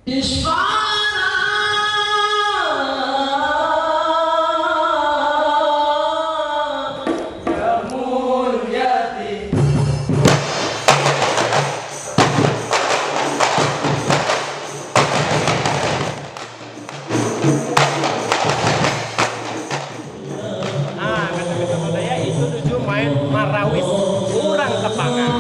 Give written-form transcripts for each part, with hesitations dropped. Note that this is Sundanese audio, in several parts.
Nah, kata Mitra Sadaya itu tujuh main marawis kurang tepangan.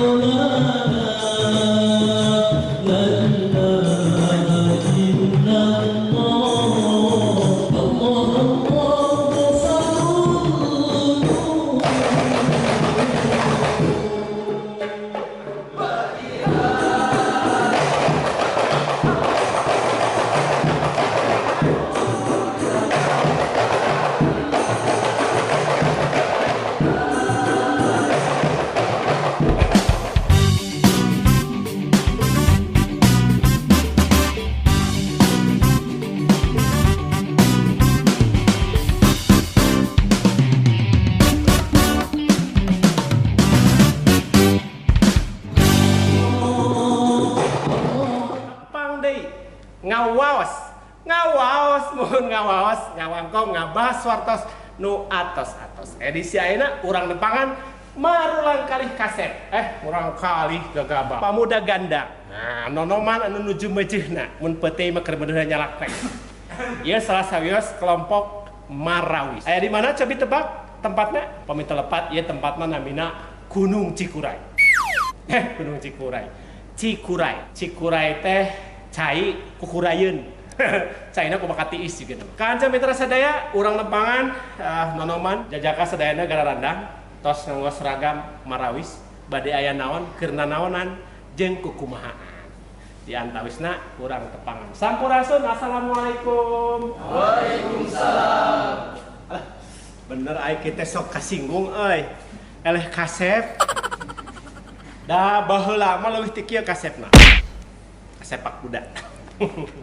Tepang deui ngawaos ngawaos mun ngawaos ngawangkong ngabahas wartos nu atos-atos. Edisi ayeuna urang nepangan marulang kalih kasep murang kalih gagabah pamuda ganda. Nah, nonoman anu nuju meujeuna mun peuteuy mah keur beuneuh nyalak teh. Ieu salah sawios kelompok Marawis. Aya di mana cobi tebak tempatnya? Pamita lepat ieu tempatna namina Gunung Cikuray. Gunung Cikuray. Cikuray. Cikuray teh cai kukurayeun. Caina kumaha tiis juga nama. Kanca mitra sadaya urang nepangan nonoman jajaka sadayana gararandang tos nganggo seragam Marawis bade aya naon keur nanaonan jeung kukumahaan. Di antawisna urang tepangan. Sampurasun, assalamualaikum. Waalaikumsalam. Alah, bener ai kita sok kasinggung euy. Eleh kasep. Da baheula mah leuwih ti kieu kasepna. Kasepak kuda.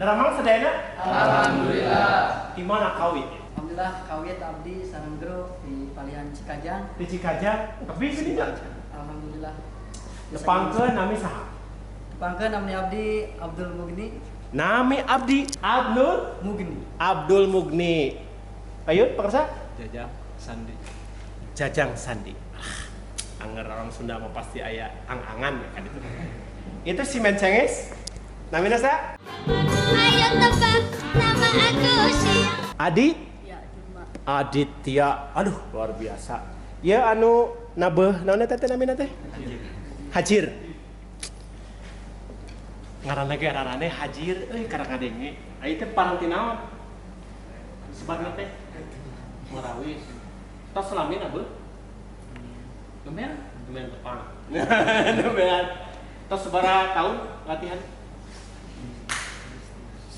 Daramang sadayana? Alhamdulillah. Di mana kawit? Alhamdulillah kawit abdi sareng grup di Palihan Cikajang. Di Cikajang. Tapi sini nya. Alhamdulillah. Tepangkeun nami saha? Tepangkeun nami abdi Abdul Mugni. Nami abdi Abdul Mugni. Abdul Mugni. Ayun pekersa? Jajang Sandi. Jajang Sandi. Anger orang Sunda mah pasti aya ang-angan ya kan itu. Itu si Mencenges. Namina sa? Ayo tebak nama aku siapa? Adi Ya, Juma. Aditya. Aduh, luar biasa. Ya anu nabeuh naon eta teh namina teh? Hajir. Ngaranna ge rarane Hajir euy karang ngadenge. Ai teh parang ti naon? Sebarna teh Marawis. Tos lami nabeuh? Lumayan. Lumayan tepang. Lumayan. Tos sabaraha tahun latihan?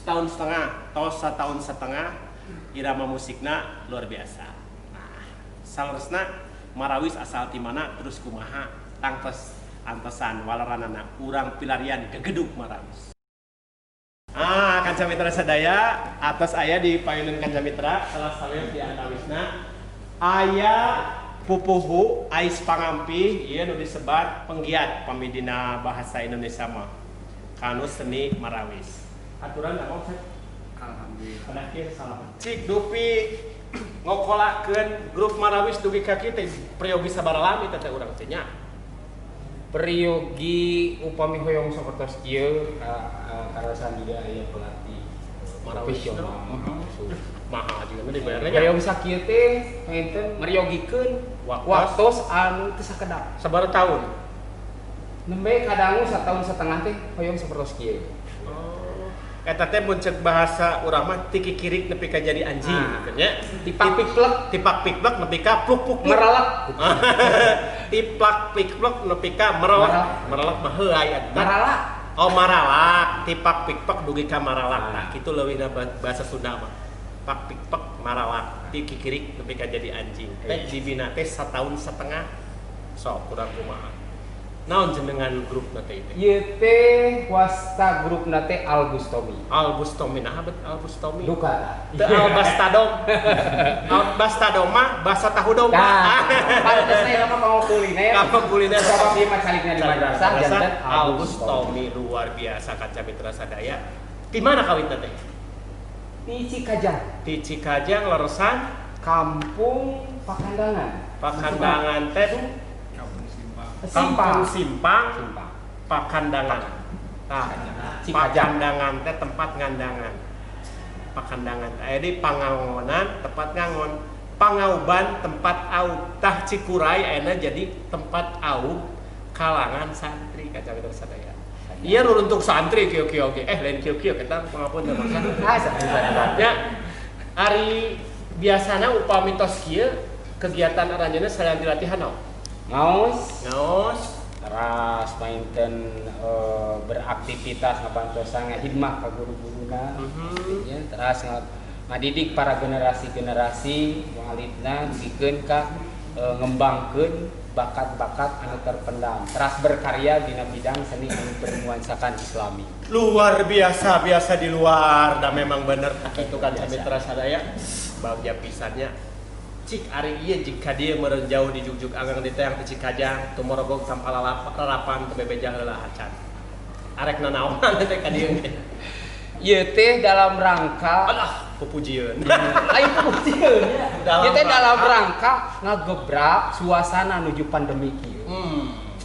Setahun setengah. Tos setahun setengah irama musikna luar biasa. Nah, saleresna Marawis asal ti mana terus kumaha tangtos antosan waleranana urang pilarian gegedug Marawis. Ah, kanca mitra sadaya atas aya di payunan kanca mitra salah sawios di antawisna aya pupuhu ais pangampih ieu nu disebat penggiat pamidina bahasa Indonesia mah kanu seni Marawis. Aturan apa Ustaz? Alhamdulillah. Pada kieu salah. Cik dupi ngokolakeun grup Marawis dugi ka kieu teh priyogi sabaraha lami teh urang teh nya. Priyogi upami hoyong sapertos kieu karasan juga aya pelatih Marawis. profesional. Mahal juga mah dibayarnya nya. Hoyong sakieu teh panginten meryogikeun waktos anu teu sakedap. Sabaraha tahun? Nembe kadangu satahun setengah teh hoyong sapertos kieu. Oh. Eta teh mun ceuk bahasa urang mah ti kikirik nepi ka jadi anjing gitu nya. Tipak pikplek, tipak pikplek nepi ka pluk pluk merelek. Tipak pikplek nepi ka merelek. Merelek mah heuay atuh. Maralak. Oh, maralak, tipak pikplek dugi ka maralak. Nah, kitu leuwihna bahasa Sunda mah. Pak pikplek maralak, ti kikirik nepi ka jadi anjing. Teh dibina teh setahun setengah. Sok kurang kumaha. Naon jenengan grup na teh itu? Ieu teh wasta grup na teh Al Bustomi. Al Bustomi nah bet Al Bustomi. Duka. Teu Al Bastadom. Al Bastadom mah basa tahu domba. Nah, pantes eta mah panggo kuliner. Panggo kuliner. Sabab ieu mah calikna di madrasah janten Al Bustomi luar biasa kaca mitra sadaya. Di mana kawitna teh? Di Cikajang. Di Cikajang leresan. Kampung Pakandangan. Pakandangan teh Kampung Simpang. Kampung Simpang. Simpang. Pakandangan. Tah, Cikajang. Pakandangan teh tempat ngandangan. Pakandangan. Aya di Pangangonan tempat ngangon. Pangauban tempat aub. Tah Cikuray ayeuna jadi tempat aub kalangan santri kacang itu sadaya. Iya ruruntuk santri kieu-kieu oge. Eh lain kieu-kieu kita pangapunten bangsa. Ah, sa- Ya, ari biasana upami tos kieu kegiatan aranjeunna salian ti latihan naon? Ngaos. Ngaos. Teras panginten beraktivitas ngabantosan ngahidmah ka guru-guruna. Ya, teras ngadidik para generasi-generasi ngalitna dugikeun ka ngembangkeun bakat-bakat anu terpendam. Teras berkarya dina bidang seni anu bernuansakan Islami. Luar biasa, biasa di luar. Dan memang bener gitu kan Biasa. sampai terasa daya. Bagja pisannya. Cik ari ieu jika dia meureun jauh di jugjug anggang di teang ti Cikajang, tumorogog tanpa lalapan teu bebeja heula acan. Arek nanaonan teh ka dieu teh. Ieu teh dalam rangka Alah, pupujieun. Ayo pupujieun ya. Dalam Ieu teh dalam rangka rangka ngegebrak suasana nuju pandemi kieu.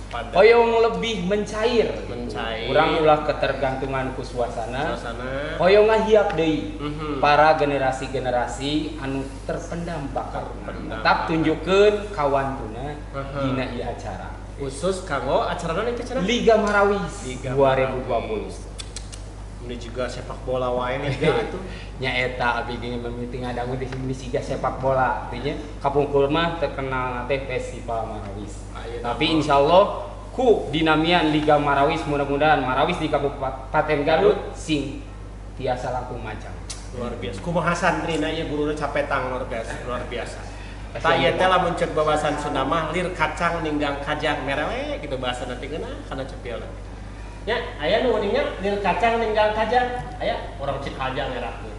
Pandemi. Hoyong lebih mencair. Mencair. Urang ulah ketergantungan ku suasana. Suasana. Hoyong ngahiap deui para generasi-generasi anu terpendam bakat. Terpendam Tetap bakat. tunjukkeun kawantuna dina ieu acara. Khusus kanggo acara naon itu cenah? Liga Marawis Liga 2020. Marawis. Ini juga sepak bola wae liga atuh. Nya eta abi ge mimiti ngadangu di sini siga sepak bola artinya kapungkur mah terkenal teh Festival Marawis. Ayeuna Tapi mah. insyaallah ku dinamian Liga Marawis mudah-mudahan Marawis di Kabupaten Garut sing tiasa langkung macam. Luar biasa. Kumaha santrina ieu guruna capetang luar biasa, luar biasa. Tah ieu teh lamun ceuk babasan Sunda mah lir kacang ninggang kajang merewe gitu bahasa nanti ngeunah kana cepil. Nya aya nu uningnya lir kacang ninggang kajang, aya urang Cikajang ngerakeun.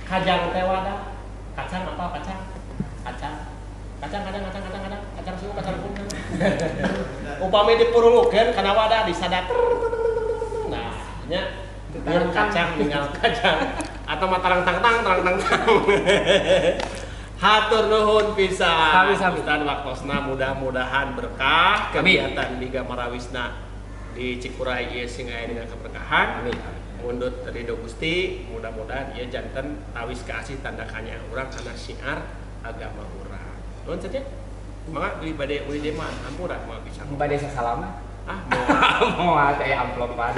Kajang teh wadah, kacang apa kacang? Kacang. Kacang kacang kacang kacang kacang kacang suhu kacang kuning. Upami dipurulukeun kana wadah disadat. Nah, nya lir kacang ninggal kacang atau matarang tang tang tang tang tang. Hatur nuhun pisan. Sami-sami. Ustaz waktosna mudah-mudahan berkah Amin. kegiatan Liga Marawisna di Cikuray ieu sing aya dina keberkahan. Amin. Mundut ridho Gusti, mudah-mudahan ieu janten tawis kaasih tanda kanya urang kana syiar agama urang. Nuhun saja. Mangga beli bade uli deui mah ampura moal bisa. Bade sasalaman. Ah, moal. Moal teh amplopan.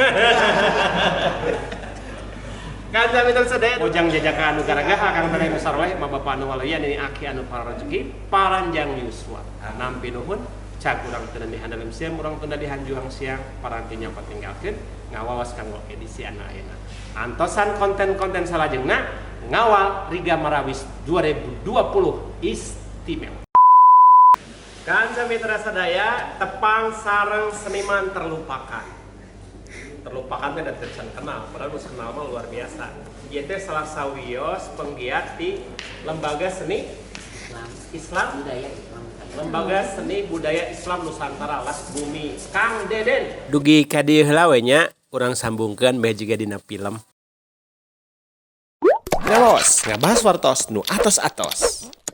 Kanca mitra sadaya mojang jajaka anu garagah akang teh nu sarweh ma bapa anu walaya nini aki anu pararejeki paranjang yuswa. Nampi nuhun cag urang teu dihandalem siang urang teu dihanjuang siang paranti nyopat tinggalkeun ngawawas kanggo edisi anu ayeuna. Antosan konten-konten salajengna ngawal Liga Marawis 2020 istimewa. Kanca mitra sadaya tepang sareng seniman terlupakan. Terlupakan teh da teu can kenal, padahal geus kenal mah luar biasa. Ieu teh salah sawios penggiat di Lembaga Seni Islam. Islam Budaya Islam. Lembaga Seni Budaya Islam Nusantara Las Bumi Kang Deden. Dugi ka dieu heula we nya, urang sambungkeun beh jiga dina film. Ngawas, ngabahas wartos nu atos-atos.